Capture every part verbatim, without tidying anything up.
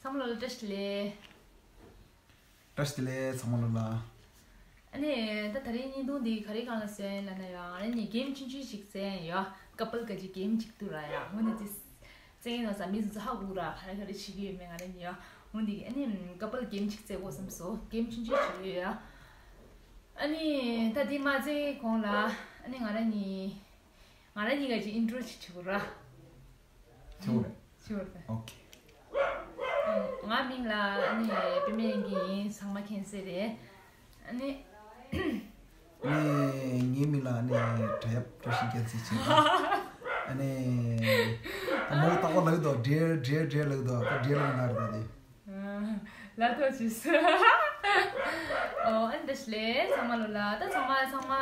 ཚང་མ་ལོ་ལ་བཀྲ་ཤིས་བདེ་ལེགས། བཀྲ་ཤིས་བདེ་ལེགས་ཚང་མ་ལོ་ལ། ཨ་ནི་ད་ད་རིང་བརྙན་ཐུང་འདི་ག་རེ་སྒང་ལ་བཟོས་ཡིན་ལབ་ན་ཡ། ཨ་ནི་གེམ་ཆུང་ཆུང་ཞིག་བཟོས་ཡིན་ཡ། ཀ་པལ་ག་ཅིག་གེམ་ཅིག་འདུག་ར་ཡ། འོ་ནི་ཅི་བཙན་ཡིན་ན་ས་མི་ཚོ་ཧ་གོ་ར། ག་རེ་ག་རེ་བྱེད་ཀྱི་ཡོད་མེད་ང་རང་ཉིད་ཡ། འོ་འདི་ཨ་ནི་ཀ་པལ་གེམ་ཅིག་བཙལ་དགོས་བསམ་སོང་། གེམ་ཆུང་ཆུང་ཞིག་ཡོད་ཡ། ཨ་ནི་ད་འདི་མ་བཙལ་གོང་ལ་ཨ་ནི་ང་རང་གཉིས་ང་རང་གཉིས་ཀ་ཅིག་ཨིན་ཊྲོ་ཅིག་བྱེད་དགོས་ར། ཆོག་རེད། ཆོག་རེད། ཨོ་ཁེ། ང་མིང་ལ་ཨ་ནི་པད་མ་དབྱངས་སྐྱིད་ཡིན། ཚང་མ་མཁྱེན་གསལ་རེད། ཨ་ནི། ཨ་ནི་ངའི་མིང་ལ་ཨ་ནི་བྲག་གཡབ་བཀྲ་ཤིས་རྒྱལ་མཚན་ཟེར་གྱི་ཨ་ནི། ཨ་མོ་རྟག་པར་ལབ་འདུག་འདྲེ་འདྲེ་འདྲེ་ལབ་འདུག་ད་འདྲེ་ལབ་ན་རེད་ད་དེ། ལ་ཐོ་ཆུས། ཨོ་ཨན་དེ་ལས་ཚང་མ་ལོ་ལ། ད་ཚང་མ་ཚང་མ་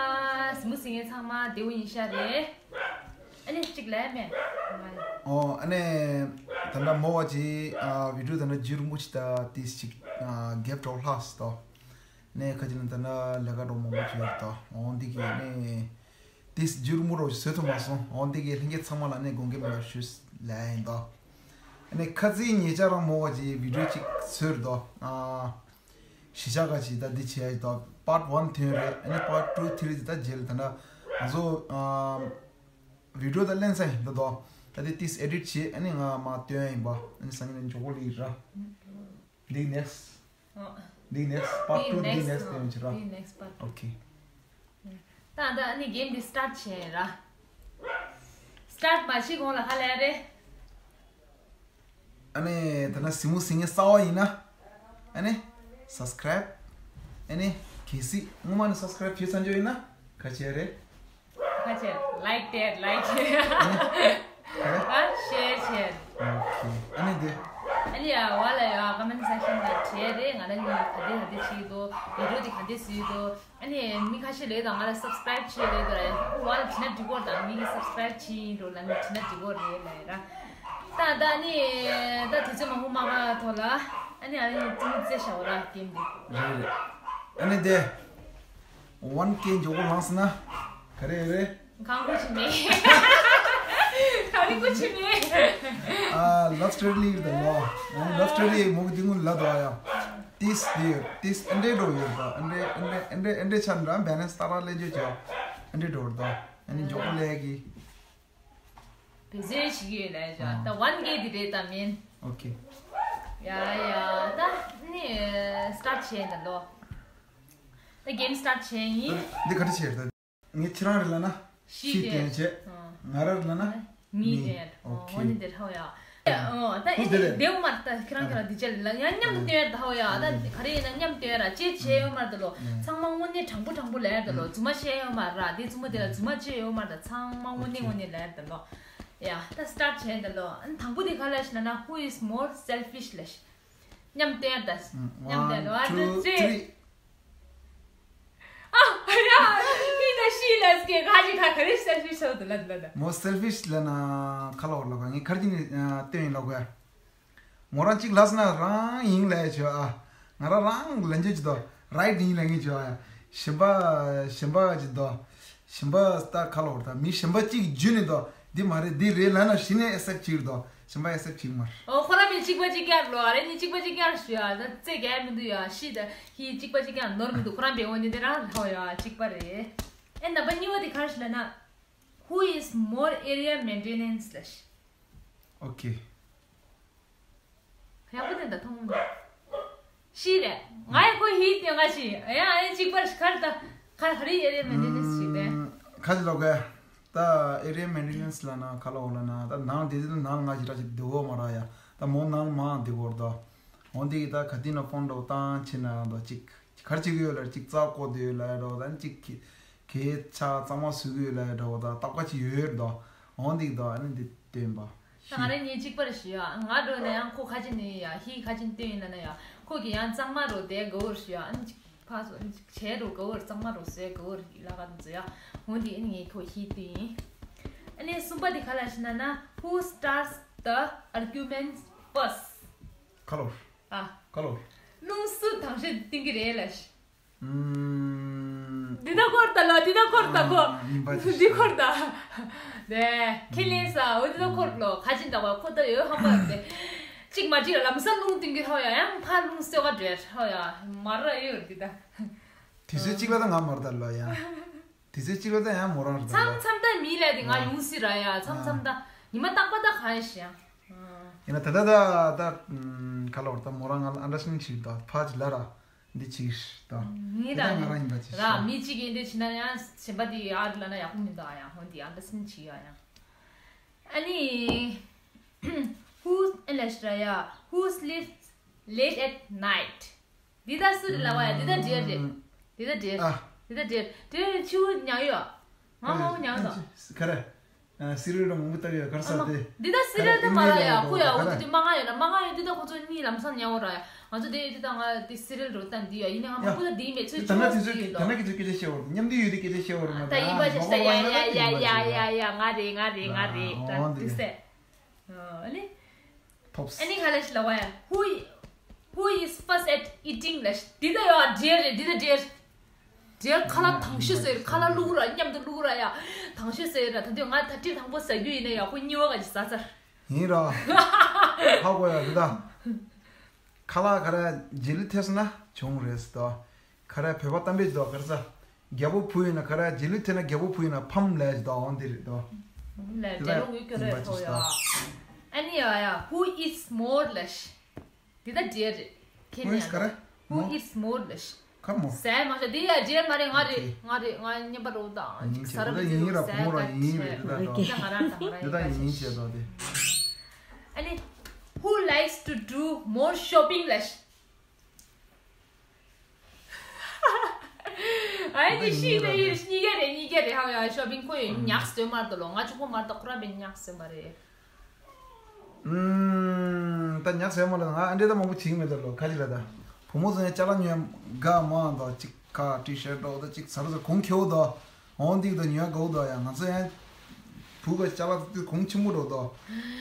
གཟིགས་མོ་གཟིགས་མཁན་ཚང་མ་བདེ་པོ་ཡིན་ཤག་རེད། ཨ་ནི་གཅིག་ལས་མེད། ཨོ་ཨ་ནི་ད་ལྟ་མོ་བ་ཅི་ཨ་བི་ཌིའོ་ད་ལྟ་རྒྱུན་རིང་པོ་ཅིག་ད་ཏིས་ཅིག་ཨ་གེབ་འགྲོ་ལྷག་སོང་། ནས་ཁ་ཅིག་ལ་ད་ལྟ་ལས་ཀ་འགྲོ་མང་པོ་ཅིག་ཡོད་ད། ཨོ་འདི་གི་ནས་ཏིས་རྒྱུན་རིང་པོ་རོ་བཟོས་ཐུབ་མ་སོང་། ཨོ་འདི་གི་ལྷན་རྒྱས་ཚང་མ་ལ་ནས་དགོངས་འགལ་མེད་པ་ཞུས་ལས་ཡིན་ད། ཨ་ནི་ཁ་ཚིག་ཉེ་ཆར་རང་མོ་བ་ཅི་བི་ཌིའོ་ཅིག་བཟོས་རེད་ད། ཨ་གཞིས་ཆགས་ཁ་ཅིག་ད་འདི་བྱས་ཡོད་ད། པཱརཊ་ཝན་ཐོན་རེད། ཨ་ནི་པཱརཊ་ཊུ་ཐི་རི་དེ་ད་རྗེས་ལ་ད་ལྟ་ང་ཚོ་ཨ་བི་ཌིའོ་ད་ལེན་ས་ཡིན་ད་དོ། ད་དེ་ཏིས་ཨེ་ཌིཊ་བྱས་ཨ་ནི་ང་མ་སྟོན་ཡིན་པ། ཨ་ནི་སང་ཉིན་མགྱོགས་པོ་ལི་ར། འདི་ནེག་སི་ཊི། འདི་ནེག་སི་པཱརཊ་ཊུ། འདི་ནེག་སི་ཊི་སྟོན་བྱེད་ར། འདི་ནེག་སི་པཱརཊ་ཨོ་ཁེ། ད་ད་ཨ་ནི་གེམ་འདི་སི་ཊརཊ་བྱས་ར། སི་ཊརཊ་མ་བྱེད་གོང་ལ་ཧ་ལས་རེད། ཨ་ནི་ད་ན་གཟིགས་མོ་གཟིགས་མཁན་གསར་པ་ཡིན་ན་ཨ་ནི་སབ་སི་ཀ་རའིབ། ཨ་ནི་གལ་སྲིད་སྔོན་མ་ནས་སབ་སི་ཀ་རའིབ་བྱས་ཚར་ཡོད་ཡིན་ན་ག་བྱས་རེད། ཁ་ཆེ་ལའིཀ་དེ་ལའིཀ་ཨ་ནི་ཨ་ཤེར་ཆེ། ཨོ་ཁེ། ཨ་ནི་དེ། ཨ་ནི་ཡ་བ་ལ་ཡ་ཀོ་མེན་ཊི་སེག་ཤན་ལ་བྲིས་རེད། ང་རང་གཉིས་ག་དེ་ག་དེ་བྱེད་ཀྱི་འདུག་བི་ཌིའོ་དེ་ག་དེ་བཟོས་ཀྱི་འདུག་ཨ་ནི་མི་ཁ་ཤས་ལས་དང་ང་ལ་སབ་སི་ཀ་རའིབ་བྱེད་ལས་དང་ཡ་བ་ལ་བྲིས་ན་འགྲིག་གི་རེད། ད་མི་གི་སབ་སི་ཀ་རའིབ་བྱེད་ཡིན་འགྲོ་ལ་ནི་བྲིས་ན་འགྲིག་གི་རེད་ལ་ཡ་ར། ད་ད་ནི་ད་དུས་ཚོད་མང་པོ་མ་འགོར་བར་ཐོག་ལ་ཨ་ནི་ཨ་ནི་ཙི་མི་ཙེ་ཤ་བ་ར་གེམ་དེ། རེད་རེད། ཨ་ནི་དེ། ཝན་ཀེ་མགྱོགས་པོ་ལངས་སོང་ན་ག་རེ་རེད། གང་གོ་ཆི་མེད། ག་རེ་གོ་ཆི་མེད། ཨ་ལབ་སི་ཊོ་རི་ལི་ཡོད་ད་ལོ། ཨ་ལབ་སི་ཊོ་རི་མོ་གི་དེ་ངུ་ལ་དོ་ཡ། ཏིས་དེ་ཡོད་ཏིས་ཨ་འདྲེ་འགྲོ་ཡོད་ད། ཨ་འདྲེ་ཨ་འདྲེ་ཨ་འདྲེ་ཨ་འདྲེ་ཆ་འདྲ་བེ་ལན་སི་ཏག་ཏག་ལེན་ཅོ་ཅོ། ཨ་འདྲེ་འགྲོ་ད། ཨ་ནི་མགྱོགས་པོ་ལས་གི། བེ་ཟེར་ཞིག་ཡོད་ལ་ཡ། ད་ཝན་ཀེ་དེ་རེད་ད་མིན། ཨོ་ཁེ། ཡ་ཡ་ད་ནི་སི་ཊརཊ་བྱས་ད་ལོ། ད་གེམ་སི་ཊརཊ་བྱས་ཡིན། འདི་ག་རེ་བྱས་ད། ངས་ཁྱེད་རང་རེད་ལ་ན་ཤི་ཤི་སྟོན་བྱས། ང་རང་རེད་ལ་ན་མི་མི། སྟོན། ཨོ་ཁེ། འོ་ནི་དེ་ཧོ་ཡ། ཨོ་ད་ཨེ་ནི་དེ་མ་ད་ཁྱེད་རང་ཁྱེད་རང་འདི་བྱས་ལ་ཡང་མཉམ་དུ་སྟོན་ཡ་ད་ཧོ་ཡ། ད་ག་རེ་ཡིན་ན་མཉམ་སྟོན་ཡ་ར་ཅེས་བྱས་ཡོད་མ་རེད་ད་ལོ། ཚང་མ་དངོས་གནས་དྲང་པོ་དྲང་པོ་ལ་ཡ་ད་ལོ། རྫུན་མ་བཤད་ཡོད་མ་ར། དེ་རྫུན་མ་དེ་ལ་རྫུན་མ་བྱས་ཡོད་མ་ར། ད་ཚང་མ་དངོས་གནས་དངོས་གནས་ལ་ཡ་ད་ལོ། ཡ་ད་སི་ཊརཊ་བྱས་ད་ལོ། ཨ་ནི་དང་པོ་དེ་ག་ལ་ཤི་ན་ན་who is more selfish ལ་ཤི། མཉམ་སྟོན་ཡ་ད་ཤི། མཉམ་སྟོན་ཡ་ད། One, two, three. ཨ་ཡ་ཧི་ད་ཤི་ལ་སི་ཀེ་ག་ཅི་ཁ་ག་རེ་སེལ་ཕི་ཤི་ཤོད་དུ་ལ་ད་ལ་ད། མོ་སེལ་ཕི་ཤི་ལ་ན་ཁ་ལོ་ལ་ག་ངས་ག་རེ་ནི་སྟོན་ཡིན་ལ་གོ་ཡ། མོ་རང་གཅིག་ལབ་སོང་ན་རང་ཡིན་ལབ་ཡ་བྱོས་ཨ། ང་རང་རང་ལབ་འཇོག་གི་འདུག་རའིཊ་ཡིན་ལབ་ངེས་བྱོས་ཨ། གཞན་པ་གཞན་པ་གཅིག་འདུག་གཞན་པ་ལྟ་ཁ་ལོ་བར་ཐག་མི་གཞན་པ་གཅིག་བརྒྱུད་ནས་འདུག་འདི་མ་རེད་འདི་རེད་ལབ་ན་གཞི་ནས་ཨེ་སེབ་བྱེད་ཀྱི་འདུག་གཞན་པ་ཨེ་སེབ་བྱེད་ཀྱི་མ་རེད། ཨོ་ཁོ་རང་མི་གཅིག་པ་གཅིག་རྐྱང་ལོ། ཨ་རེ་ནི་གཅིག་པ་གཅིག་རྐྱང་ཞུ་ཨ། ད་རྩེ་རྒྱག་མི་འདུག་ཡ་ཤི་ད་ཧི་གཅིག་པ་གཅིག་རྐྱང་ནོར་མི་འདུག་ཁོ་རང་བེ་འོ་ནི་དེ་རང་རེད་ཧོ་ཡ་གཅིག་པ་རེད། ཨེ་ནམ་པ་གཉིས་པ་དེ་ག་རེ་ཞུ་ལབ་ན། Who is more area maintenance ལ་ཤི། ཨོ་ཁེ། ཡག་པོ་དེ་འདྲ་མཐོང་མི་འདུག་ཤི་རེད། ང་ཡི་ཁོ་ཧི་སྟེ་ང་ཤི། ཡ་ཨ་ཡ་གཅིག་པར་ཤི་ཁར་ད་ཁར་ཧ་རི་ཨེ་རི་ཡ་མེན་ཊེ་ནེན་སི་ཞིག་རེད། ཁ་ཅིག་ལོག་ག་ད་ཨེ་རི་ཡ་མེན་ཊེ་ནེན་སི་ལབ་ན་ཁ་ལོག་ལབ་ན་ད་ནང་དེ་དུས་ནང་ང་ཞིག་ར་ཞིག་སྡོད་གོ་མ་ར་ཡ། ད་མོ་ནང་མ་སྡོད་གོ་ར་ད། འོན་ཏེ་ད་ག་དུས་ན་ཕོན་འདྲ་བཏང་ཕྱིན་ན་ད་ཅིག་གར་ཅིག་ཡོད་ལ་ཅིག་རྩ་བཀོག་སྡོད་ཡོད་ལ་འདྲ་བ་ད་ཅིག་གི་གའི་ཆ་གཙང་མ་བཟོ་གི་ཡོད་ལ་འདྲ་བ་ད་རྟག་པ་ཅིག་ཡོད་ར་ད། འོན་ཏེ་ད་ཨ་ནི་འདི་སྟོན་པ། ད་ང་རང་གཉིས་གཅིག་པར་ཞུ་ཡ། ང་འགྲོ་ན་ཡང་ཁོ་ཁ་ཆེ་ནི་ཡ་ཧི་ཁ་ཆེ་སྟོན་ཡིན་ན་ན་ཡ་ཁོ་གི་ཡང་གཙང་མ་རོ་དེ་ག་བོར་ཞུ་ཡ། ཨ་ནི་ཅིག་ཕ་སོ་ཨ་ནི་ཅིག་བྱས་རོ་ག་བོར་གཙང་མ་རོ་ཟེ་ག་བོར་ལ་ག་འཛུ་ཡ། འོན་ཏེ་ཨ་ནི་ངས་ཁོ་ཧི་སྟོན་ཡིན། ཨ་ནི་གསུམ་པ་དེ་ག་ལ་ཞུ་ན་ན། Who starts the argument first? ཁ་ལོ། ཨ། ཁ་ལོ། རླུང་སུ་དང་ཤོས་སྟོན་གི་རེད་ལ་ཤི། ཨུམ། འདི་ད་འཁོར་ད་ལོ། འདི་ད་འཁོར་ད་ཁོ། ཨ། ཡིན་པ་ཅིག་འདི་འཁོར་ད། དེ་ཁས་ལེན་ས་འོ་འདི་ད་འཁོར་ལོ། ཁ་ཅིག་ད་བ་ཁོ་ད་ཡོད་ཧམ་པ་དེ། གཅིག་མ་གཅིག་ལ་ལམ་སང་རླུང་བཏིང་གི་ཧོ་ཡ་ཡང་ཕར་རླུང་གསོད་ག་འདྲེ་ཧོ་ཡ་མ་ར་ཡོད་འདི་ད། དུས་ཚོད་གཅིག་ལ་ད་ང་མར་ད་ལོ་ཡ། དུས་ཚོད་གཅིག་ལ་ད་ཡང་མོ་རང་རེད་ད་ལོ། མཚམས་མཚམས་ད་མི་ལ་དེ་ང་ཡོང་སྲིད་ར་ཡ་མཚམས་མཚམས་ད་ཉི་མ་རྟག་པ་ད་གང་ཡིན་ཤི་ཡང་། ཡིན་ན་ད་ད་ད་ད་ག་ལ་བར་ད་མོ་རང་ང་ལ་ཨན་ཌར་སི་ཊེན་ཌ་བྱེད་ད་ཕ་ཅི་ལ་ར་འདི་བྱེད་ད། ངའི་ད་ང་རང་ཡིན་པ་ཅི་ར་ཤི་མི་གཅིག་ཡིན་དེ་བྱེད་ན་ཡང་གཞན་པ་དེ་ཨར་ལ་ན་ཡག་པོ་མི་འདུག་ཨ་ཡང་ཧོ་འདི་ཨན་ཌར་སི་ཊེན་ཌ་བྱེད་ཡ་ཡང་། ཨ་ནི། Who ཨེ་ལས་ར་ཡ། Who sleeps late at night? འདི་ད་སུ་རེད་ལབ་པ་ཡ། འདི་ད་འདྲེ་རེད། འདི་ད་འདྲེ། ཨ། འདི་ད་འདྲེ། འདྲེ་ཆུ་ཉག་ཡོད། ང་མང་པོ་ཉག་ད། ག་རེ། ཨ། སི་རི་ཡལ་མང་པོ་ལྟ་གི་ཡོད་ག་རེ་ཟེར་ཏེ། འདི་ད་སི་རི་ཡལ་ད་མ་རེད་ཡ། ཁོ་ཡ་འོ་དེ་མ་ང་ཡོད་ན་མ་ང་ཡོད་འདི་ད་ཁོ་ཚོ་གཉིས་ལམ་སང་ཉག་འོ་ར་ཡ། ང་ཚོ་དེ་ཡོད་དེ་ད་ང་དེ་སི་རི་ཡལ་རོ་ལྟ་འདི་ཡ་ཡིན་ན་ང་མང་པོ་ད་དེ་མེད་ཚོད་ད་ཆུང་ན་དེ་ཚོ་ཡོད་ད། ད་ན་ཁྱེད་ཚོ་སྐད་ཆ་བཤད་འོ་མཉམ་དུ་ཡོད་དེ་སྐད་ཆ་བཤད་འོ་ར་མ་ད་ཡིན་པ་ཞིག་ད་ཡ་ཡ་ཡ་ཡ་ཡ་ཡ་ང་རེད་ང་རེད་ང་རེད་ད་དུས་ཟེར། ཨ་ནི། ཐོབ། ཨ་ནི་ག་ལ་ཞིག་ལབ་པ་ཡ། Who is, who is first at eating ལ་ཞིག་འདི་ད་ཡ་འདྲེ་རེད་འདི་ད་འདྲེ། འདྲེ་ཁ་ལག་དང་ཤོས་ཟེར་ཁ་ལག་བླུག་ར་མཉམ་དུ་བླུག་ར་ཡ། དང་ཤོས་ཟེར་ར་ད་དུས་ང་ད་ཊི་ཕི་དང་པོ་ཟ་རྒྱུ་ཡིན་ན་ཡ་ཁོ་གཉིས་པ་ག་ཅིག་ཟ་ཚར། ཡིན་ར། ཧ་གོ་ཡ་འདི་ད། ཁ་ལག་ག་ར་རྗེས་ལུས་ཐེབས་སོང་ན་བྱུང་རེད་ཟེར་ད། ཁ་ར་བོད་པ་གཏམ་དཔེ་ཅིག་འདུག་ག་རེ་ཟ། རྒྱལ་པོ་བུ་ཡིན་ན་ཁ་ར་རྗེས་ལུས་ཐེབས་ན་རྒྱལ་པོ་བུ་ཡིན་ན་ཕམ་ལས་ཅིག་འདུག་འོང་འདི་རེད་དོ། ལས་འདྲེ་ལོ་ངུས་སྐྱོ་རེད་ཐོ་ཡ། ཨ་ནི་ཡ་ཡ། Who eats more ལ་ཤི། འདི་ད་འདྲེ་རེད། ཁྱེད་ནི་ཡ། Who eats more ལ་ཤི། ཁ་མོ། ཟས་མ་ཤ་འདི་ཡ་འདྲེ་མ་རེད་ང་རེད་ང་རེད་ང་ཉན་པ་རོ་དང་ཟ་ར་མི་ཡིན་ར་བུ་མོ་ར་ཡིན་རེད་འདི་ད་དོ། ང་རང་དང་ང་རང་འདི་ད་ཡིན་བྱས་དོ་དེ། ཨ་ནི། Who likes to do more shopping ལ་ཤི། ཨ་ནི་ཤི་ད་ཡིན་གཉིས་ཀ་རེད་གཉིས་ཀ་རེད་ཧ་ཡ་ཤོ་པིང་ཁོ་ཡོད་ཉག་སྟོན་མར་ད་ལོ་ང་ཆུ་ཁོ་མར་ད་ཁོ་ར་བས་ཉག་སྟོན་པ་རེད། ཨུམ། ད་ཉག་སྟོན་མ་ལ་ང་ཨ་འདྲེ་ད་མང་པོ་བྱིང་མེད་ད་ལོ་ཁ་ཅིག་ལ་ད། བུ་མོ་ཚོ་ཡང་ཅ་ལག་ཉོ་ཡ་དགའ་མང་ད་ཅིག་ཁ་ཊི་ཤར་ཊི་འདྲ་བོ་ད་ཅིག་ཟ་རུ་ཟ་གོང་ཁེའུ་ད། འོང་འདི་དང་ཉོ་དགོས་དོ་ཡ་ང་ཚོ་ཡང་། བུ་ག་ཅ་ལག་དེ་གོང་ཆེན་པོ་འགྲོ་དོ།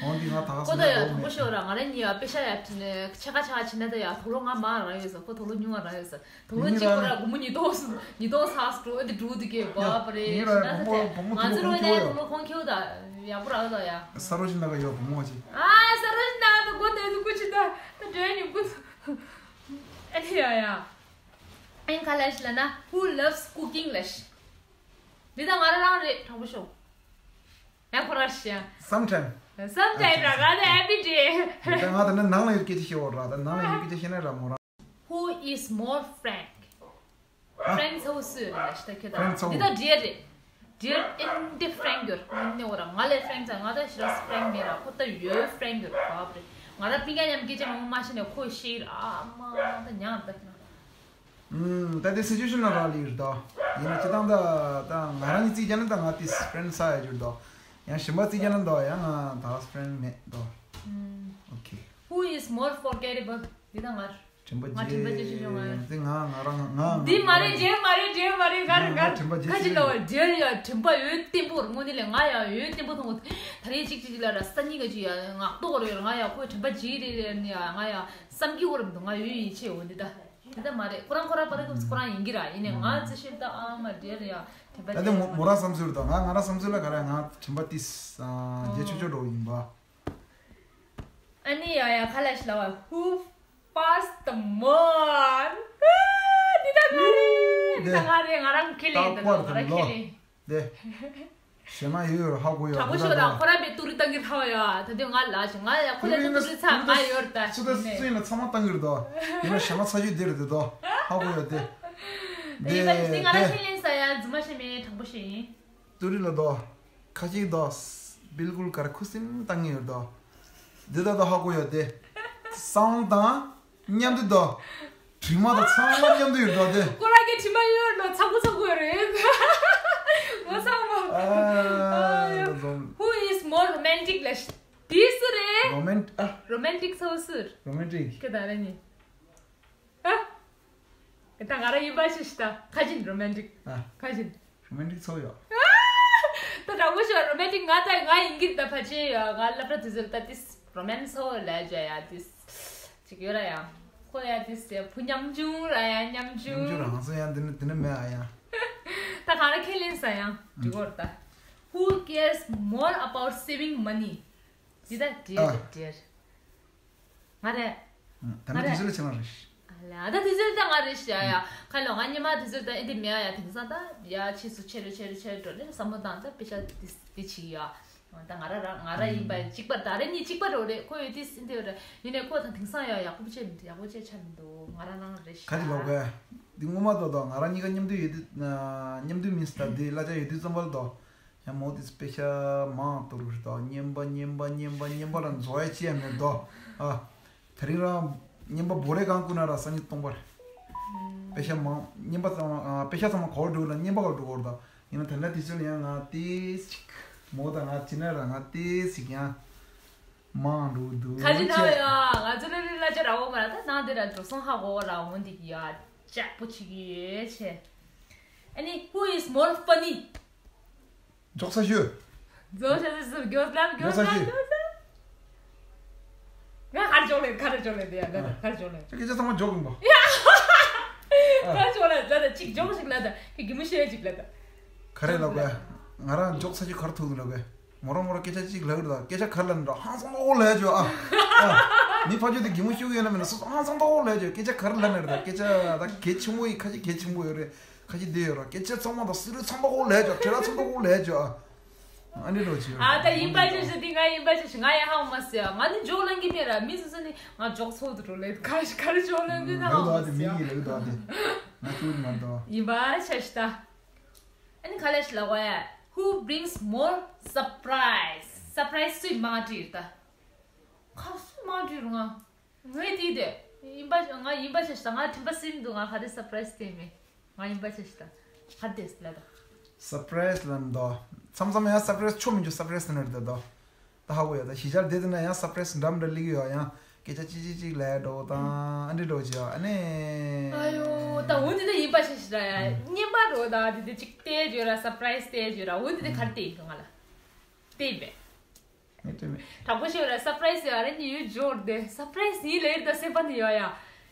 འོང་འདི་ང་ད་ག་ཁོ་ད་ཡ་དང་པོ་ཤོར་ར་ང་ར་ཉི་ཡ་པེ་ཤ་ཡ་ཁྲི་ནས་ཆེ་ཁ་ཆེ་ཁ་ཕྱིན་ན་ད་ཡ་དོ་ལོ་ང་མ་ར་ཡོད་ས་ཁོ་དོ་ལོ་ཉུང་བ་ར་ཡོད་ས་དོ་ལོ་གཅིག་ཁོ་ར་སྒོར་མོ་ཉིས་སྟོང་ཉིས་སྟོང་ཚགས་འགྲོ་འདི་འགྲོ་འདི་གས་བ་པ་རེད་ཤི་ན་ད་དེ་ང་ཚོ་རོ་ནས་དོ་ལོ་གོང་ཁེའུ་ད་ཡག་པོ་ར་ཡོད་ད་ཡ། ས་རོ་ཤི་ན་ག་ཡོད་བུ་མོ་ཆེ། ཨ་ས་རོ་ཤི་ན་ག་ད་གོ་ད་ཡ་ད་གོ་ཆི་ད་ད་འདྲ་ཉིན་གོ་ད་ཨ་ནི་ཡ་ཡ། ཨན་ཁ་ལ་ཤི་ལ་ན་Who loves cooking ལ་ཤི། འདི་ད་ང་རང་རང་རེད་དྲང་པོ་ཤོད། ཡང་ཁོ་རང་ཤི་ཡང་། Sometime. Sometime ར་ར་ད་every day. འདི་ད་ང་ད་ནི་ནང་ལ་ཡོད་སྐད་ཆ་བཤད་འོ་ར་ད་ནང་ལ་ཡོད་སྐད་ཆ་བཤད་ན་ར་མོ་རང་། Who is more frank? Frank ཚ་བོ་སུ་ཡོད་རེད་ལ་ཤི་ད་ཁྱོད་ད། འདི་ད་འདྲེ་རེད། འདྲེ་ཨན་འདི་frank ཡོད་ནི་འོ་ར་ང་ལས་frank ཚ་ང་ད་ཤི་ར་frank མེད་ར་ཁོ་ད་ཡོད་frank ཡོད་བབ་རེད། ང་ར་པིང་ཀ་མཉམ་སྐད་ཆ་མང་པོ་མ་བཤད་ནས་ཁོ་ཤི་ར་ཨ་མ་ད་ཉང་ད་ཁྱོད་ད། ཨུམ། ད་དེ་སི་ཅུ་ཨེ་ཤན་ལ་རག་ལས་ཡོད་དོ། ཡིན་ན་སྤྱི་བཏང་ད་ད་ང་རང་གི་རྩིས་རྒྱག་ན་ད་ང་དེ་ཕྲེན་ས་ཡ་ཡོད་དོ། ཡང་གཞན་པ་རྩིས་རྒྱག་ན་དོ་ཡང་ང་ད་ཕྲེན་མེད་དོ། ཨུམ། Okay. Who is more forgettable? འདི་ད་ང་། དྲན་པ་ང་དྲན་པ་བརྗེད་ཆོག་ཆོག་ང་ཡང་། དེ་ང་ང་རང་ང་ང་འདི་མ་རེད་འདྲེ་མ་རེད་འདྲེ་མ་རེད་ག་རེ་ག་རེ་ཁ་ཅིག་ལ་བ་འདྲེ་ཡ་དྲན་པ་ཡོད་བརྟན་པོ་རེད་དངོས་གནས་ལས་ང་ཡ་ཡོད་བརྟན་པོ་མཐོང་གི་ད་རེས་གཅིག་གཅིག་ལ་ར་ས་གཉིས་ཀ་ཅིག་ཡ་ངག་ཏོག་རེད་ང་ཡ་ཁོའི་དྲན་པ་བརྗེད་རེད་རེད་ནི་ཡ་ང་ཡ། བསམ་གྱི་འོ་རེད་མི་འདུག་ང་ཡོད་ཡིད་ཆེས་འོ་འདི་ད། འདི་ད་མ་རེད་ཁོ་རང་ཁོ་རང་པར་ཁོ་རང་ཡིན་གྱི་ར་ཡིན་ནས་ང་རྩི་ཤེས་ད་ཨ་མ་འདྲེ་རེད་ཡ་དེ་པ་ད་དེ་མོ་མོ་རང་བསམ་ཚུལ་དང་ང་ང་རང་བསམ་ཚུལ་ལ་ག་རེ་ང་དྲན་པ་ཏིས་རྗེས་ཆོད་ཆོད་འགྲོ་ཡིན་པ། ཨ་ནི་ཡ་ཡ་ཁ་ལ་ཤི་ལ་བ་Who farts the most? འདི་ད་ང་རེད་འདི་ད་ང་རེད་ང་རང་ཁེ་ལེ་ད་ང་རང་ཁེ་ལེ། དེ། ཞེ་མ་ཡོད་ཡོད་ཧ་གོ་ཡོད་དྲང་པོ་ཤོད་དང་ཁོ་རང་པའི་ཏུ་རི་བཏང་གི་ཧ་ཡ་ད་དུང་ང་ལ་ཞིག་ང་ཡ་ཁོ་ལ་ཏུ་རི་ཚ་མ་ཡོད་ད་སུ་ད་སུ་ཡིན་ན་ཚང་མ་བཏང་གི་རེད་དོ། ཡིན་ན་ཞེ་མ་ཚ་ཤོས་དེ་རེད་དེ་དོ་ཧ་གོ་ཡོད་དེ། དེ་ཡིན་པ་ཞིག་ང་ལ་ཁས་ལེན་ས་ཡ་རྫུན་མ་བཤད་མེད་དྲང་པོ་ཤོད་ཡིན། ཏུ་རི་ལ་དོ། ཁ་ཅིག་དོ། སྦིལ་ཀུལ་གར་ཁུ་སིམ་བཏང་གི་ཡོད་དོ། འདི་ད་དོ་ཧ་གོ་ཡོད་དེ། སང་དང་། མཉམ་དུ་དོ། དྲི་མ་དང་ཚང་མ་མཉམ་དུ་ཡོད་དོ་དེ། ཁོ་རང་གི་དྲི་མ་ཡོད་ནོ་ཚ་པོ་ཚ་པོ་ཡོད་རེད། ངོ་ཚ་མོ། ཨ། Who is more romantic ལ་ཤི། དེ་སུ་རེད། རོ་མན་ཨ། རོ་མན་ཊིག་ཚ་བོ་སུ་རེད། རོ་མན་ཊིག་ཁྱོད་ད་རེ་ནི། ཨ། ད་ང་རང་ཡིན་པ་ཤི་ཤི་ད་ཁ་ཅིན་རོ་མན་ཊིག་ཨ། ཁ་ཅིན། རོ་མན་ཊིག་ཚོ་ཡོད། ད་དྲང་པོ་ཤོད་རོ་མན་ཊིག་ང་ད་ང་ཡིན་གྱི་ད་ཕལ་ཆེར་ཡོད་ང་སློབ་གྲྭ་དུས་ཚོད་ད་ཏིས་རོ་མན་ཚོ་ལ་ཇ་ཡ་ཏིས་ཅིག་ཡོད་ར་ཡ་ཁོ་ཡ་ཏིས་ཡ་བུ་ཉམ་ཆུང་ར་ཡ་ཉམ་ཆུང་། ཉམ་ཆུང་ར་ང་ཚོ་ཡང་འདི་ནི་འདི་ནི་མེད་ཨ་ཡ། ད་གང་ར་ཁས་ལེན་ས་ཡང་འགྲིག་གོ་ར་ད། Who cares more about saving money? འདི་ད་འདྲེ་ཨ། འདྲེ། ང་རེད། ད་ནི་དུས་ཚོད་ལ་ཆེ་མ་རེད། ཨ་ལ་ད་དུས་ཚོད་ད་ང་རེད་ཤི་ཡ་ཡ། ཁ་ལོ་ང་ཉི་མ་དུས་ཚོད་ད་ཨེ་འདི་མེད་ཡ། དེང་སང་ད་ཡ་ཕྱིས་སུ་ཆེ་རུ་ཆེ་རུ་ཆེ་རུ་འགྲོ་ནས་བསམ་བློ་བཏང་ད་པེ་ཤ་དེ་དེ་བྱེད་ཀྱི་ཡ། ད་ང་ར་ར་ང་ར་ཡིན་པ་གཅིག་པ་ད་རེ་གཉིས་གཅིག་པ་རོ་རེད། ཁོ་ཡོད་དེ་སྲིད་དེ་རེད། ཡིན་ནའི་ཁོ་ད་དེང་སང་ཡ་ཡག་པོ་བྱས་མི་འདུག་ཡག་པོ་བྱས་ཆ་མི་འདུག་ང་ར་རང་རེད་ཤི་ཡ། ག་རེ་ལབ་དགོས། འདི་ངོ་མ་ཏོ་ཏོ་ང་ར་གཉིས་ཀ་མཉམ་འདུས་ཡོད་དུས། མཉམ་འདུས་མིན་སི་ད་འདི་གླ་ཆ་ཡོད་དུས་ཙམ་པ་ལ་ཏོ། ཡང་མོ་དེ་པེ་ཤ་མང་གཏོར་གི་རེད་དོ། རྔན་པ་རྔན་པ་རྔན་པ་རྔན་པ་ལ་འཛོལ་ཡ་ཅི་ཡང་མེད་དོ། ཨ། དེ་རིང་རང་རྔན་པ་བོ་རེ་གང་བསྐུར་ན་ར་སང་ཉིན་སྟོང་པ་རེད། པེ་ཤ་མང་རྔན་པ་ཚང་མ་ཨ། པེ་ཤ་ཚང་མ་ག་བར་འགྲོ་ལ་རྔན་པ་ག་བར་འགྲོ་གོ་རེད་དོ། ཡིན་ན་དེ་འདྲ་དུས་ཚོད་ལ་ཡང་ང་ཏིས་ཅིག་མོ་དང་ང་ཅི་ན་ར་ང་ཏིས་ཅིག་ཡང་མང་འགྲོ་འདུག་ཁ་ཅི་ན་ཡ་ང་ཚོ་ལ་ལ་ལ་ཅི་ར་འོ་མ་ར་ད་ནང་དེ་ར་འགྲོ་སོང་ཧ་གོ་ར་འོ་འདི་གི་ཡ་ཅག་པོ་ཅིག་ཡོད་ཆེ། ཨ་ནི་who is more funny? འཇོག་ས་ཞུ། འཇོག་ས་ཞུ། འཇོག་ས་ཞུ། ང་ཧར་འཇོག་ལེ་ཁར་འཇོག་ལེ་དེ་ཡ་ད་ད་ཧར་འཇོག་ལེ། ཁྱེད་ཚང་མ་འཇོག་ཡིན་པ། ཡ། ཁར་འཇོག་ལེ་ད་ད་ཅིག་འཇོག་ཞིག་ལ་ད་ཁྱེད་གི་མི་ཤེས་ཅིག་ལ་ད། ག་རེ་ལབ་ག་ང་རང་འཇོག་ས་ཞུ་གར་ཐུག་ལབ་ག་མོ་རང་མོ་རང་སྐད་ཆ་ཅིག་ལབ་རེད་ད། སྐད་ཆ་གར་ལབ་ནི་ར་ཧང་སང་ཏོག་ལབ་ཅོ་ཨ། ཨ། མི་ཕ་ཆོས་དེ་གི་མི་ཤུགས་ཡོད་ན་མེད་ན་སོ་སོ་ཧང་སང་ཏོག་ལབ་ཅོ། སྐད་ཆ་གར་ལབ་ནི་རེད་ད། སྐད་ཆ་ད་གལ་ཆེན་པོ་ཡིན། ཁ་ཆེ་གལ་ཆེན་པོ་ཡོད་རེད། ཁ་ཅིག་བསྡད་ཡོད་ར། སྐད་ཆ་ཚང་མ་དང་སི་རུ་ཚང་པ་གོ་ལས་ཅོ། ཁྲེ་ར་ཚང་པ་གོ་ལས་ཅོ་ཨ། ཨ་ནི་རོ་ཅི་ཡོད་ཨ་ད་ཡིན་པ་ཅི་ཞིག་འདི་ང་ཡིན་པ་ཅི་ཞིག་ང་ཡ་ཧང་མ་ཟེར་ང་ནི་འཇོག་ལང་གི་མེད་ར། མི་སུ་སུ་ནི་ང་འཇོག་ཚོགས་དུ་འགྲོ་ལེ་ག་ཞིག་ག་རེ་འཇོག་ལང་གི་ན་ཧང་མ་ཟེར། ལེགས་དོ་ཨ་དེ་མི་ཡི་ལེགས་དོ་ཨ་དེ་ང་ཅུ་མ་དོ། ཡིན་པ་ཆ་ཞིག་ད། ཨ་ནི་ག་ལས་ཞིག་ལ་གོ་ཡ། Who brings more surprise? Surprise སུས་མང་བྲིས་ད། ཁ་སུས་མང་བྲིས་རུང་ང་། ངས་དེ་དེ། ཡིན་པ་ང་ཡིན་པ་ཞེས་ང་དྲན་པ་སེམས་འདུག་ང་ག་རེ་སར་པ་རའི་སི་སྟེར་མེད། ང་ཡིན་པ་ཞེས་ད། ག་རེ་དེ་ལ་ད། སར་པ་རའི་སི་ལ་འདོ། མཚམས་མཚམས་ཡང་སར་པ་རའི་སི་ཆོ་མི་འཇུ་སར་པ་རའི་སི་ནར་དེ་དོ། ད་ཧ་གོ་ཡ་ད་གཞིས་ཆགས་བསྡད་དེ་ན་ཡང་སར་པ་རའི་སི་འདྲ་མི་འདྲ་ལིག་ཡོད་ཡང་སྐད་ཆ་ཅི་ཅི་ཅིག་ལས་འགྲོ་དང་ཨ་འདྲི་འགྲོ་ཅི་ཡ་ཨ་ནི། ཨ་ཡོ་ད་འོ་འདི་ད་ཡིན་པ་ཞེས་ད་ཡ་རྔན་པ་འགྲོ་ད་དེ་དེ་ཅིག་སྟེར་བརྗོད་ར་སར་པ་རའི་སི་སྟེར་བརྗོད་ར་འོ་འདི་དེ་ག་རེ་དེ་ཡིན་གི་ང་ལ། སྟེར་བས། ངས་སྟོན་མེད། དྲང་པོ་ཤོད་ར་སར་པ་རའི་སི་ཡ་རེ་ནི་ཡོད་འབྱོར་དེ་སར་པ་རའི་སི་ཡིན་ལེ་ད་སེམས་པ་ནི་ཡོད་ཡ།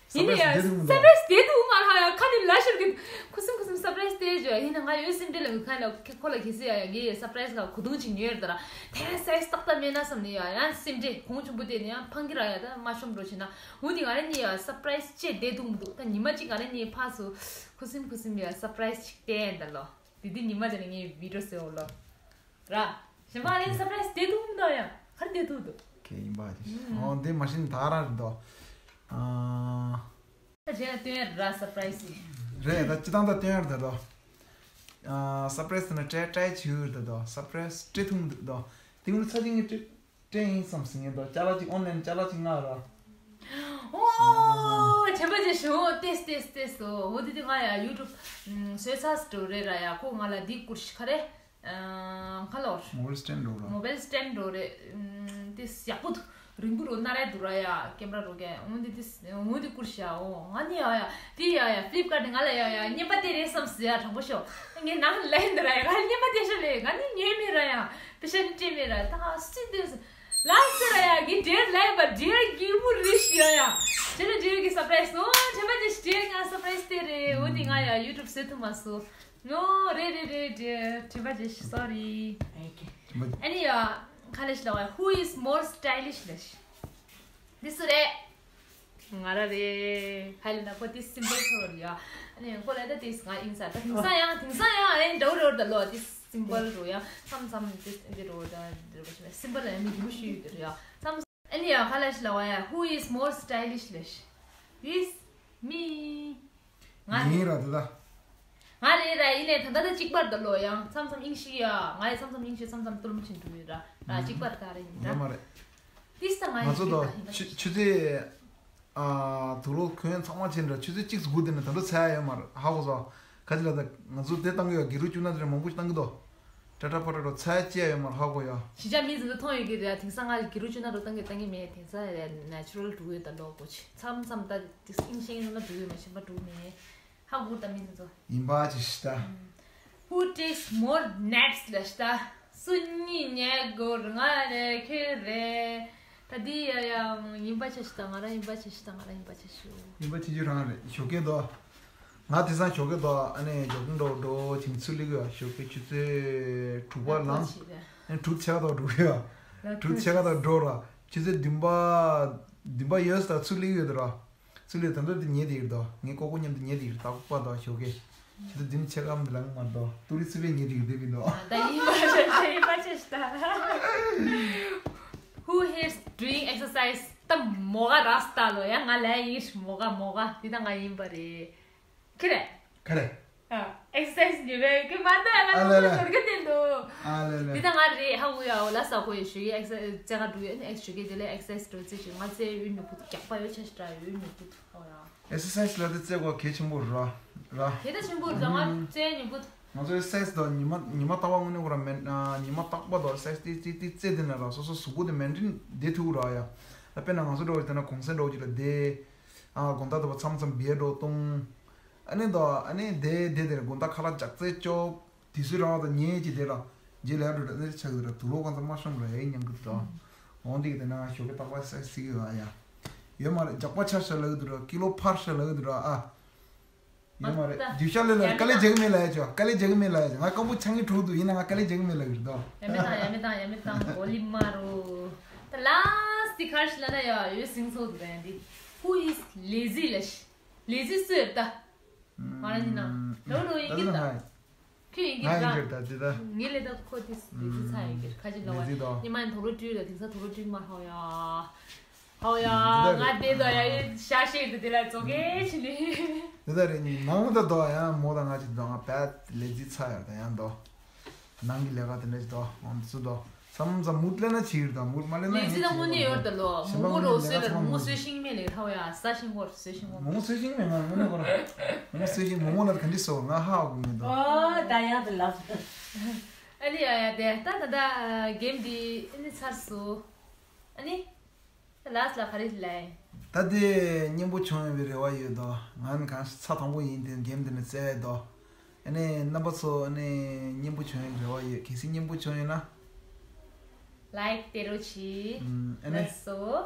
ཡིན་ནི་ཡ་སར་པ་རའི་སི་དེ་འདུག་ང་ལ་ཡ་ཁ་ནི་ལ་ཤོར་གི། ཁུ་སིམ་ཁུ་སིམ་སར་པ་རའི་སི་དེ་བྱོས་ཡིན་ན་ང་ཡོད་སེམས་ཁྲལ་ལ་ཁ་ལ་ཁོ་ལ་གི་སི་ཡ་ཡ་གི་ཡ་སར་པ་རའི་སི་ལ་གོ་དུང་ཅིག་ཉོས་ར་ད་ར། དེ་སའི་སི་ཏག་ཏག་མེད་ན་བསམ་ནི་ཡ་ཡང་སེམས་ཁྲལ་གོང་ཆུང་པོ་དེ་ནི་ཡང་ཕང་གི་ར་ཡ་ད་མ་ཤོམ་འགྲོ་བྱེད་ན། འོ་དེ་ང་རེ་ནི་ཡ་སར་པ་རའི་སི་ཅེ་བསྡད་འདུག་མི་འདུག་ད་ཉི་མ་གཅིག་ང་རེ་ནི་ཕ་སུ་ཁུ་སིམ་ཁུ་སིམ་ཡ་སར་པ་རའི་སི་ཅིག་བསྟན་ད་ལོ། དེ་དེ་ཉི་མ་ཅན་ངའི་བི་ཌིའོ་སེ་འོ་ལོ། ར། གཞན་པ་ཨ་ལན་སར་པ་རའི་སི་དེ་དུ་མི་འདུག་ཡ། ག་རེ་དེ་དུ་འདུག་ཁྱེད་ཡིན་པ་ཅི། ཨོ་འདི་མ་ཤེས་ད་རང་རེད་དོ། ཨ། ད་གཞན་སྟོན་ཡ་ར་སར་པ་རའི་སི་ཡིན། རེད་ད་སྤྱི་བཏང་ད་སྟོན་ཡ་རེད་དོ། ཨ། སར་པ་རའི་སི་ན་ཏྲེ་ཏྲེ་བྱིའུ་རེད་དོ། སར་པ་རའི་སི་ཏྲེ་ཐུང་འདུག་དོ། དེ་ངུ་ཚ་ཅིག་ངས་ཏྲེ་ཏྲེ་ཡིན་བསམ་སི་ངས་དོ། ཅ་ལག་ཅིག་ཨོན་ལན་ཅ་ལག་ཅིག་ང་ར། ཨོ། དྲན་པ་ཅན་ཞུ་ཏེས་ཏེས་ཏེས་སོ། འོ་དེ་དེ་ང་ཡ་ཡུ་ཊུབ་བཟོས་ཚར་སི་འགྲོ་རེད་ར་ཡ། ཁོ་ང་ལ་འདི་བསྐུར་ཤི་ཁ་རེ། ཁ་ལོར། མོ་བེལ་སི་ཊེན་འགྲོ་ར། མོ་བེལ་སི་ཊེན་འགྲོ་རེད། དེ་ཡག་པོ་འདུག་རིང་པོ་རུ་ན་རེ་འདུག་ར་ཡ། ཀེམ་ར་རུ་གས་འོ་འདི་དེ་འོ་འདི་བསྐུར་ཤི་ཡ། ཨོ་ང་ནི་ཡ་ཡ་དེ་ཡ་ཡ་ཕི་ལིབ་ཀར་ནི་ང་ལ་ཡ་ཡ་རྔན་པ་སྟེར་རེད་བསམ་སི་ཡ། དྲང་པོ་ཤོད། ངས་ནང་ལ་ཡིན་ར་ཡ། ང་རྔན་པ་སྟེར་ཤོད་ལེ། ང་ནི་ཉོས་མེད་ར་ཡ། པེ་ཤ་ནི་སྤྲད་མེད་ར། ད་སུས་སྟེར་སི། ལགས་སེ་ར་ཡ་གི་འདྲེར་ལས་པ་འདྲེར་གིར་མོ་རི་ཤི་ཡ་ཡ། དེ་ནི་འདྲེར་གི་སར་པ་རའི་སི། ཨོ་དྲན་པ་ཅན་ཞིག་འདྲེར་ང་སར་པ་རའི་སི་སྟེར་རེད། འོ་དེ་ང་ཡ་ཡུ་ཊུབ་བཟོ་ཐུབ་མ་སོང་། ནོ་རེད་རེད་རེད་རེད། དྲན་པ་ཅན་ཞིག་སོ་རི། ཨ་ནི་ཡ་ཁ་ལས་ལ་བ་who is more stylish ལ་ཤི། འདི་སུ་རེད། ང་ར་རེད། ཧ་ལས་ན་ཁོ་དེ་སིམ་པལ་ཚོར་ཡ། ཨ་ནི་ཁོ་ལ་ད་དེ་ང་ཡིན་ས་ད་དེང་སང་ཡང་དེང་སང་ཡང་ཨ་ནི་འདྲ་བོ་རེད་ད་ལོ། དེ་སིམ་པལ་རུ་ཡ་མཚམས་མཚམས་དེ་འདི་རུ་ད་འདི་རུ་སིམ་པལ་ཡ་མི་རྒྱུ་མོ་ཞུ་ཡོད་རེད་ཡ་མཚམས། ཨ་ནི་ཡ་ཁ་ལ་ཤི་ལ་བ་ཡ་who is more stylish ལ་ཤི། Is me. ང་ཡིན་ར་ད་ད། ང་རེད་ར། ཡིན་ནས་ད་ད་ད་གཅིག་པར་ད་ལོ་ཡང་མཚམས་མཚམས་དབྱིངས་ཤིག་ཡ། ང་ཡི་མཚམས་མཚམས་དབྱིངས་ཤིག་མཚམས་མཚམས་ཏུལ་མོ་ཆེན་འགྲོ་ཡོད་ར། ང་གཅིག་པར་ད་རེད་ཡིན་ར། ཡོད་མ་རེད། ཏིས་ད་ང་ང་ཡིན་ཚོ་ད་ར་ཡིན་པ་ཆུ་ཆུ་ཚོད། ཨ། དུག་ལོག་གོན་ཚང་མ་ཕྱིན་འདྲ། ཆུ་ཚོད་གཅིག་སྒུག་བསྡད་ནས་ད་དུང་ཚར་ཡ་ཡོད་མ་རེད། ཧ་གོ་སོང་། ག་ཅི་ལ་ད་ང་ཚོ་དེ་བཏང་གི་ཡོད། གི་རུ་བཅུ་ན་དེ་འདྲ་མང་པོ་ཞིག་བཏང་གི་འདུག་ཏྲ་ཏྲ་པ་ཏྲ་ཏྲ་ཚར་ཡ་ཅི་ཡ་ཡོད་མ་རེད། ཧ་གོ་ཡ། གཞིས་ཆགས་མི་ཚོ་མཐོང་ཡོད་ཀྱི་རེད། དེང་སང་ང་གི་རུ་བཅུ་ན་རུ་བཏང་གི་བཏང་གི་མེད། དེང་སང་ནེ་ཅུ་རལ་འགྲོ་གི་ཡོད། ད་ལོག་གོ་ཆི་མཚམས་མཚམས་ད་དེ་ཨིན་ཤེན་ན་འགྲོ་གི་ཡོད། མ་ཤེས་པ་འགྲོ་མེད། ཧ་གོ་ད་མི་ཚོ། ཡིན་པ་ཅི་ཤི་ད། Who takes more naps ལ་ཤི་ད། སུ་གཉིས་ཉལ་དགོས་རེད། ང་རེད་ཁྱོད་རེད། ད་འདི་ཡ་ཡ་ཡིན་པ་ཆ་ཤི་ད། ང་རང་ཡིན་པ་ཆ་ཤི་ད། ང་རང་ཡིན་པ་ཆ་ཤི། ཡིན་པ་ཆ་ཤི་རང་རེད། ཞོགས་ཀས་དོ། ང་དེང་སང་ཞོགས་ཀས་དོ། ཨ་ནི་ཞོགས་ཀས་འགྲོ་འགྲོ་བྱིང་ཚུལ་ལི་གི་ཡ། ཞོགས་ཀས་ཆུ་ཚོད་དྲུག་པ་ལངས། ཨ་ནི་དྲུག་ཕྱེད་ཀ་དོ་འགྲོ་གི་ཡ། དྲུག་ཕྱེད་ཀ་དོ་འགྲོ་ར། ཆུ་ཚོད་བདུན་པ། འདུན་པ་ཡོད་ས་ཚུར་སླེབས་ཡོད་དོ་ར། ཚུར་སླེབས་ད་ལྟ་འདི་ཉལ་བསྡད་ཡོད་དོ། ངའི་ཀོ་ཀོ་མཉམ་དུ་ཉལ་བསྡད་ཡོད། རྟག་པ་དོ་ཞོགས་ཀས། ཆུ་ཚོད་བདུན་ཕྱེད་ཀ་འདི་ལ་མ་དོ། ཏུ་རི་སི་བས་ཉལ་བསྡད་ཡོད་དེ་མི་དོ། ད་ཡིན་པ་ཆེ་ཡིན་པ་ཆེ་ཤི་ད། Who hates doing exercise? ད་མོ་ག་ར་སྟ་ལོ་ཡ། ང་ལ་ཡིན་མོ་ག་མོ་ག་འདི་ད་ང་ཡིན་པ་རེད། ཁེ་རེད། ཁ་རེ། ཨ། ཨེག་སར་སའི་སི་ཉོས་པའི་གི་མ་འདི་ང་ཨ་ལེ་ལེ། ལོ་ཟོར་གི་དེ་འདུག་ཨ་ལེ་ལེ། འདི་ད་ང་རེད་ཧ་གོ་ཡ། འོ་ལ་ས་ཁོ་ཡི་ཞུ་གི་ཨེག་སར་སའི་སི་རྩེ་ག་འགྲོ་ཡོད་ནི་ཨེག་སར་སའི་སི་ཞུ་གི་དེ་ལས་ཨེག་སར་སའི་སི་འགྲོ་རྩིས་ཞུ། ང་རྩེ་ཡོད་ཉོ་གི་འདུག་རྒྱག་པ་ཡོད་ཆ་ཞིག་འདྲ་ཡོད་ཉོ་གི་འདུག་ཧ་གོ་ཡ། ཨེག་སར་སའི་སི་ལ་དེ་རྩེ་གོ་གལ་ཆེན་པོ་ར་ར། གལ་ད་ཆེན་པོ་ར། ང་རྩེ་ཉོ་གི་འདུག་ང་ཚོའི་སེག་སི་དང་ཉི་མ་ཉི་མ་རྟག་པ་དངོས་གནས་ཁོ་ར་མེད་ན་ཉི་མ་རྟག་པ་དང་སེག་སི་ཏི་ཏི་ཏི་རྩེ་དེ་ན་ར་སོ་སོ་གཟུགས་པོ་དེ་མེན་ཊེན་བདེ་ཐུག་ར་ཡ། ད་དཔེར་ན་ང་ཚོ་འགྲོ་བ་དེ་ན་གུང་སེང་འགྲོ་གི་ལ་དེ། ཨ་དགོང་དག་དུ་བ་མཚམས་མཚམས་བེར་འགྲོ་གཏོང་། ཨ་ནི་དོ་ཨ་ནི་དེ་དེ་དེར་དགོང་དག་ཁ་ལག་ཇག་རྩེ་ཅོབ། དེ་སུའི་རང་དང་ཉེ་ཅི་དེ་ལ། རྗེས་ལ་འགྲོ་ད་ནི་ཆག་གི་ར་དུག་ལོག་གང་ཚ་མ་ཤོང་ར་ཡའི་ཉང་གི་དོ། འོང་དེ་གི་དེ་ན་ཞོགས་ཀྱི་རྟག་པ་སེག་སི་གི་ཡོད་ཡ། ཡོད་མ་རེད། ཇག་པ་ཆར་ཤ་ལ་གི་དུ་ར་ཀི་ལོ་ཕར་ཤ་ལ་གི་དུ་ར་ཨ། ཡོད་མ་རེད། རྒྱུ་ཤ་ལེ་ལ་དཀའ་ལས་རྒྱག་གི་མེད་ལ་ཡ་ཅོ། དཀའ་ལས་རྒྱག་གི་མེད་ལ་ཡ་ཅོ། ང་རྐང་པོ་ཆང་གི་དྲུག་དུ་ཡིན་ན་ང་དཀའ་ལས་རྒྱག་གི་མེད་ལ་གི་རེད་དོ། ཡ་མེད་དང་ཡ་མེད་དང་ཡ་མེད་དང་གོ་ལི་མ་རོ། ད་ལ་སི་ཁར་ཤི་ལ་ན་ཡ་ཡོད་སིང་སོ་དུ་ད་ཡ་འདི། Who is lazy? ལ་ཤི་ལེ་ཛི་སུ་ཡོད་ད། ང་རང་ཡིན་ན། ལོ་ལོ་ཡིན་གྱི་ད། ཁྱོད་ཡིན་གྱི་ད། ང་ཡིན་གྱི་ད་དེ་ད། ངའི་ལས་ད་ཁོ་དེ་ལེ་ཛི་ཚ་ཡིན་གྱི་ཁ་ཅིག་ལ་བ། ལེ་ཛི་དོ། ཉི་མ་ཡིན་དོ་རོ་བཀྲུས་ལ་དེང་སང་དོ་རོ་བཀྲུས་མ་ཧའོ་ཡ། ཧའོ་ཡ། ང་དེ་དོ་ཡ་ཡི་ཤ་ཤེད་དུ་དེ་ལ་ཙོ་གེ་ཕྱི་ནི། དེ་ད་རེད་ནང་ད་དོ་ཡ་མོ་ད་ང་ཅིག་དོ་ང་བད་ལེ་ཛི་ཚ་ཡ་ད་ཡང་དོ། ནང་གི་ལས་ཀ་དེ་འདྲ་ཞིག་དོ་འོང་སུ་དོ། མཚམས་མཚམས་མུ་ལེ་ན་ཕྱིར་དང་མུ་མ་ལེ་ན་ལེ་ཛི་ཡང་ད་དངོས་གནས་ཡོད་ད་ལོ། གཞན་པ་མོ་མོ་རོ་ལས་སོས་ཀ་ལ་ཚང་མ་མོ་མུ་སོས་ཤིང་མེད་ལེ་ཐའོ་ཡ་ས་ཤིང་གོར་སོས་ཤིང་གོར། མོ་མོ་སོས་ཤིང་མེད་ང་དངོས་གནས་གོ་ར། མོ་མོ་སོས་ཤིང་མོ་མོ་ལ་ག་འདྲི་སོ་ང་ཧ་གོ་མི་འདུག་ཨོ་ད་ཡང་དུ་ལབ། ཨ་ནི་ཡ་ཡ་དེ་ད་ད་ད་གེམ་འདི་ཨ་ནི་ཚར་སོ། ཨ་ནི། ལ་སི་ལ་ག་རེ་ལབ། ད་དེ་སྙན་པོ་བྱུང་ཡོད་པའི་རེ་བ་ཡོད་དོ། ང་ནི་གང་ཚ་དང་པོ་ཡིན་དེ་གེམ་དེ་ནི་རྩེ་དོ། ཨ་ནི་རྣམ་པ་ཚོ་ཨ་ནི་སྙན་པོ་བྱུང་ཡོད་རེ་བ་ཡོད། གལ་སྲིད་སྙན་པོ་བྱུང་ཡོད་ན། ལའིཀ་དེ་རོ་ཆི། ཨ་ནི་ལ་སོ།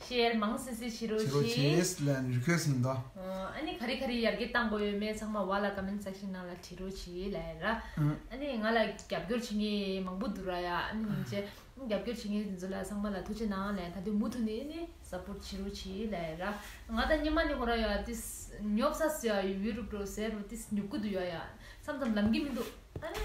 ཤེར་མང་སི་སི་ཆི་རོ་ཆི། ཆི་རོ་ཆི་ལ་རི་ཁོ་སི་ཡིན་དོ། ཨ་ནི་ག་རེ་ག་རེ་ཡར་རྒྱས་བཏང་དགོས་ཡོད་མེད་ཚང་མ་བ་ལ་ཀ་མེན་སེག་ཤན་ནང་ལ་བྲིས་རོ་ཆི་ལ་ཡ་ར། ཨ་ནི་ང་ལ་རྒྱབ་སྐྱོར་བྱེད་མཁན་མང་པོ་འདུག་ར་ཡ། ཨ་ནི་མིན་ཆེ། རྒྱབ་སྐྱོར་བྱེད་མཁན་དེ་ཚོ་ལ་ཚང་མ་ལ་ཐུགས་རྗེ་གནང་ལན། ད་དུང་མུ་མཐུད་ནས་ནི་སབ་པོར་བྱེད་རོགས་བྱེད་ལབ་ཡ་ར། ང་ད་སྙེ་མ་ནི་ཧོ་ར་ཡ་ཏིས་ཉོབ་ས་སུ་ཡ་ཡུ་རུབ་རོ་ཟེར་རོ་ཏིས་ཉོབ་ཀུ་འདུག་ཡ་ཡ། མཚམས་མཚམས་ལམ་གི་མི་འདུག་ཨ་ནི་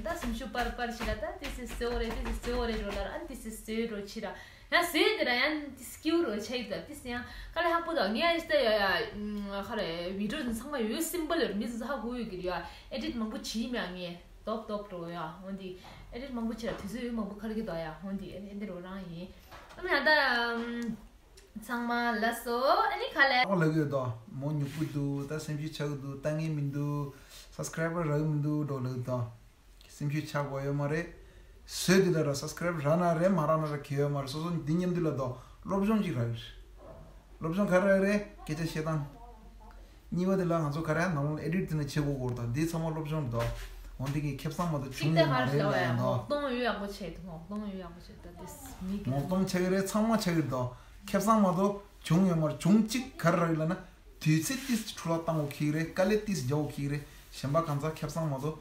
ད་སུམ་ཅུ་པར་པར་ཕྱི་ལ་ད་ཏིས་སི་སེ་འོ་རེ་ཏིས་སི་སེ་འོ་རེ་རོ་ལ་ཨ་ནི་ཏིས་སི་སེ་རོ་ཕྱི་ར། ཡང་ཟེར་དེ་ར་ཡང་ཏིས་སྐྱིའུ་རོ་ཆ་ཡི་ད་ཏིས་ཡང་ཁ་ལ་ཧག་པོ་ད་ངས་ཨ་ཏི་ཡ་ཡ་ཁ་རེ་བི་ཌིའོ་ཚང་མ་ཡོད་སིམ་པལ་ཡོད་མི་ཚོ་ཧ་གོ་ཡོད་གི་རེད་ཡ། ཨེ་ཌིཊ་མང་པོ་བྱེད་མ་ངས་ཏོབ་ཏོབ་འགྲོ་ཡ་འོན་ཏེ། ཨེ་ཌིཊ་མང་པོ་བྱེད་ལ་དུས་ཚོད་ཡོད་མང་པོ་ཁར་གི་དོ་ཡ་འོན་ཏེ་ཨེ་འདི་རོ་རང་ཡིན། ཨ་ནི་ཡང་ད་ཚང་མ་ལ་སོ་ཨ་ནི་ཁ་ལ། ཨོ་ལ་གི་དོ་མོ་ཉུག་པོ་འདུག་ད་སེམས་ཤུགས་ཆག་གི་འདུག་ལྟ་ངན་མི་འདུག་སབ་སི་ཀ་རའི་བར་རག་གི་མི་འདུག་འགྲོ་ལ་གི་དོ། སེམས་ཤུགས་ཆག་དགོས་ཡོད་མ་རེད། བཟོས་དུས་ལ་ར་སབ་སི་ཀ་རའིབ་རག་ན་རེད་མ་རག་ན་ར་གལ་ཡོད་མ་རེད། སོ་སོ་འདི་མཉམ་དུས་ལ་དོ་སློབ་སྦྱོང་ཅིག་རག་གི་རེད། སློབ་སྦྱོང་ག་རེ་རེད་སྐད་ཆ་བཤད་སྟངས། གཉིས་པ་དེ་ལ་ང་ཚོ་ག་རེ་ནང་ལ་ཨེ་ཌིཊ་དེ་ནས་བྱེད་དགོས་སྐོར་དང་འདི་ཚང་མ་སློབ་སྦྱོང་རེད་དོ། འོན་ཏེ་གི་ཁེ་བཟང་མ་གཏོགས་བྱུང་ཡོད་མ་རེད་ལ་ཡང་དོ། ངོ་གདོང་ཡོད་ཡག་པོ་བྱས་འདུག་ངོ་གདོང་ཡོད་ཡག་པོ་བྱས་ད་དེ་མི་གི་ངོ་གདོང་ཆག་གི་རེད། ཚང་མ་ཆག་གི་རེད་དོ། ཁེ་བཟང་མ་གཏོགས་བྱུང་ཡོད་མ་རེད། བྱུང་གཅིག་ག་རེ་རག་གི་ལབ་ན། དུས་ཚོད་ཏིས་འཕྲོ་བརླག་བཏང་དགོས་ཁེག་རེད། དཀའ་ལས་ཏིས་རྒྱག་དགོས་ཁེག་རེད། གཞན་པ་གང་ཚང་ཁེ་བཟང་མ་གཏོགས་